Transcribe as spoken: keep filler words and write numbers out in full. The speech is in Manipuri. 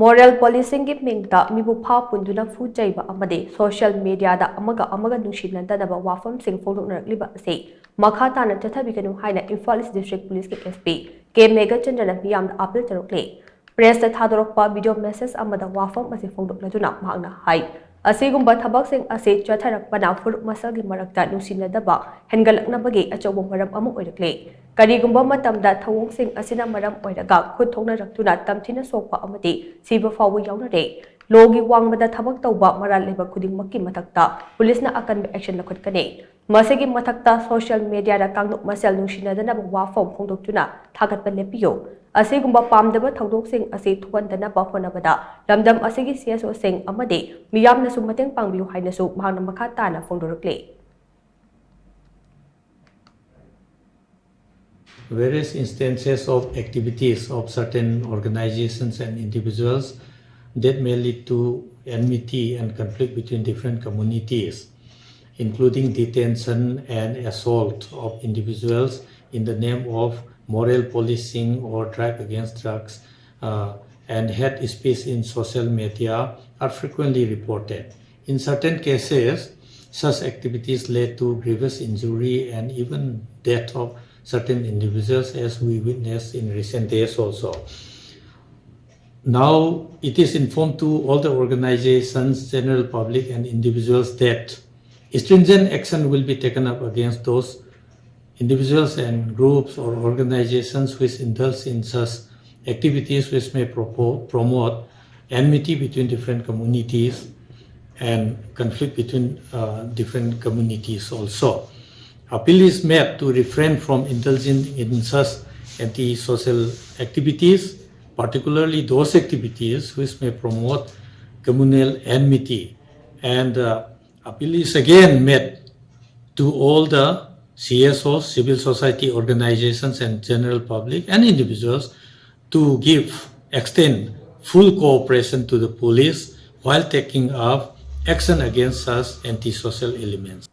Moral policingꯒꯤ ꯃꯤꯡꯗ ꯃꯤꯕꯨ ꯐꯥ ꯄꯨꯟꯗꯨꯅ ꯐꯨ ꯆꯩꯕ ꯑꯃꯗꯤ social mediaꯗ ꯑꯃꯒ ꯑꯃꯒ ꯅꯨꯡꯁꯤꯅꯗꯅꯕ ꯋꯥꯐꯝꯁꯤꯡ ꯐꯣꯡꯗꯣꯛꯅꯔꯛꯂꯤꯕ ꯑꯁꯤ ꯃꯈꯥ ꯇꯥꯅ ꯆꯠꯊꯕꯤꯒꯅꯨ ꯍꯥꯏꯅ Imphal East District Policeꯀꯤ SP ꯀꯦ ꯃꯦꯘꯆꯟꯗ꯭ꯔꯅ ꯃꯤꯌꯥꯝꯗ appeal ꯇꯧꯔꯛꯂꯤ꯫ Pressꯇ ꯊꯥꯗꯣꯔꯛꯄ video message ꯑꯃꯗ ꯋꯥꯐꯝ ꯑꯁꯤ ꯐꯣꯡꯗꯣꯛꯂꯗꯨꯅ ꯃꯍꯥꯛꯅ ꯍꯥꯏ, ꯑꯁꯤꯒꯨꯝꯕ ꯊꯕꯛꯁꯤꯡ ꯑꯁꯤ ꯆꯠꯊꯔꯛꯄꯅ ꯐꯨꯔꯨꯞ ꯃꯁꯦꯜꯒꯤ ꯃꯔꯛꯇ ꯅꯨꯡꯁꯤꯅꯗꯕ ꯍꯦꯟꯒꯠꯂꯛꯅꯕꯒꯤ ꯑꯆꯧꯕ ꯃꯔꯝ ꯑꯃ ꯑꯣꯏꯔꯛꯂꯤ꯫ ꯀꯔꯤꯒꯨꯝꯕ ꯃꯇꯝꯗ ꯊꯧꯑꯣꯡꯁꯤꯡ ꯑꯁꯤꯅ ꯃꯔꯝ ꯑꯣꯏꯔꯒ ꯈꯨꯠ ꯊꯣꯛꯅꯔꯛꯇꯨꯅ ꯇꯝꯊꯤꯅ ꯁꯣꯛꯄ ꯑꯃꯗꯤ ꯁꯤꯕ ꯐꯥꯎꯕ ꯌꯥꯎꯅꯔꯦ꯫ Lawꯒꯤ ꯋꯥꯡꯃꯗ ꯊꯕꯛ ꯇꯧꯕ ꯃꯔꯥꯜ ꯂꯩꯕ ꯈꯨꯗꯤꯡꯃꯛꯀꯤ ꯃꯊꯛꯇ ꯄꯨꯂꯤꯁꯅ ꯑꯀꯟꯕ action ꯂꯧꯈꯠꯀꯅꯤ꯫ ꯃꯁꯤꯒꯤ ꯃꯊꯛꯇ social mediaꯗ ꯀꯥꯡꯂꯨꯞ ꯃꯁꯦꯜ ꯅꯨꯡꯁꯤꯅꯗꯅꯕ ꯋꯥꯐꯝ ꯐꯣꯡꯗꯣꯛꯇꯨꯅ ꯊꯥꯒꯠꯄ ꯂꯦꯞꯄꯤꯌꯨ꯫ ꯑꯁꯤꯒꯨꯝꯕ ꯄꯥꯝꯗꯕ ꯊꯧꯗꯣꯛꯁꯤꯡ ꯑꯁꯤ ꯊꯣꯛꯍꯟꯗꯅꯕ ꯍꯣꯠꯅꯕꯗ ꯂꯝꯗꯝ ꯑꯁꯤꯒꯤ CSOꯁꯤꯡ ꯑꯃꯗꯤ ꯃꯤꯌꯥꯝꯅꯁꯨ ꯃꯇꯦꯡ ꯄꯥꯡꯕꯤꯌꯨ ꯍꯥꯏꯅꯁꯨ ꯃꯍꯥꯛꯅ ꯃꯈꯥ ꯇꯥꯅ ꯐꯣꯡꯗꯣꯔꯛꯂꯤ꯫ Various instances of activities of certain organizations and individuals that may lead to enmity and conflict between different communities, including detention and assault of individuals in the name of moral policing or drive against drugs, uh, and hate speech in social media are frequently reported. In certain cases, such activities led to grievous injury and even death of certain individuals, as we witnessed in recent days also. Now, it is informed to all the organizations, general public, and individuals that stringent action will be taken up against those individuals and groups or organizations which indulge in such activities which may propo- promote enmity between different communities and conflict between uh, different communities also. Appeal is made to refrain from indulging in such antisocial activities, particularly those activities which may promote communal enmity. And uh, appeal is again made to all the CSOs, civil society organizations, and general public and individuals to give, extend full cooperation to the police while taking up action against such antisocial elements.